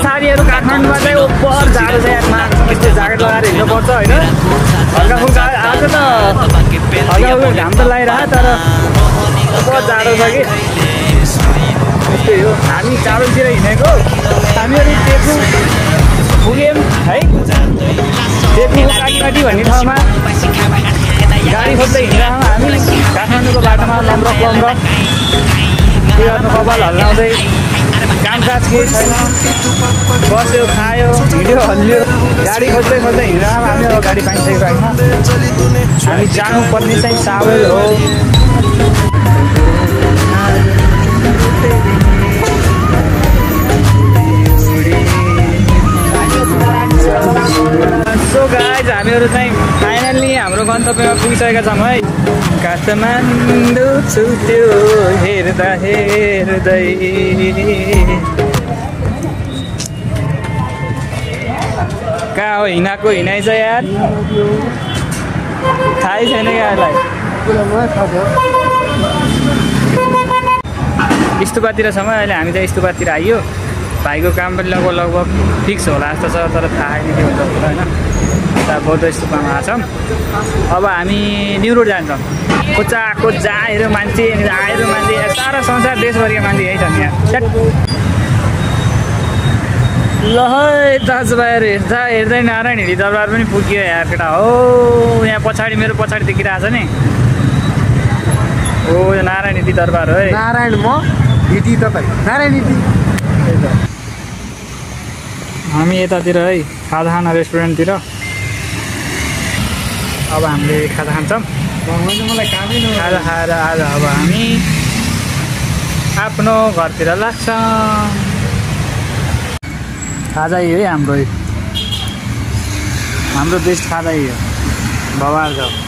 साथीहरू काठमाडौँमा चाहिँ ओभर जाडो छ यारमा यस्तो ज्याकेट लगाएर हिँड्नुपर्छ होइन हल्का फुल्का आज त हल्का फुल्का घाम त लागिरह तर ओभर जाडो छ कि त्यस्तै हो हामी चाडोतिर हिँडेको हामीहरू टेक्नु पुग्यौँ है टेक्नु काटीकाटी भन्ने ठाउँमा गाडी खोज्दै हिँडिरहेको हामी काठमाडौँको बाटोमा लम्रक आफ्नो कपाल हल्लाउँदै कामकाज केही छैन बस्यो खायो हिँड्यो हल्लियो गाडी खोज्दै हिँडिरहेको हामी अब गाडी पाइसकेको होइन हामी जानुपर्ने चाहिँ सावेल हो सो गाइज हामीहरू चाहिँ फाइनल्ली हाम्रो गन्तव्यमा पुगिसकेका छौँ है काठमाडौँ छुट्यो हेर्दा हेर्दै कहाँ हो हिँडाको हिँडाइ छ यार थाहै छैन क्या यसलाई स्तुपातिर छौँ अहिले हामी चाहिँ स्तुपातिर आइयो भाइको काम पनि लगभग फिक्स होला जस्तो छ तर थाहा छैन के हुन्छ होइन बौद्ध स्तुपामा आछौँ अब हामी न्यु रोड जान्छौँ खोजा आएर मान्छे सारा संसार देशभरिका मान्छे यही छन् यहाँ ल है दाजुभाइहरू हेर्दै नारायण हिँडी दरबार पनि पुग्यो यार केटा हो यहाँ पछाडि मेरो पछाडि देखिरहेको छ नि हो यो नारायण हिँडी दरबार हो है नारायण म हिँडी तपाईँ नारायण हिँडी हामी यतातिर है खाजा खाना रेस्टुरेन्टतिर अब हामीले खाजा खान्छौँ मलाई कामै खाजा खाएर आज अब हामी आफ्नो घरतिर लाग्छौँ खाजा यो है हाम्रो बेस्ट खाजा यो बवाल छ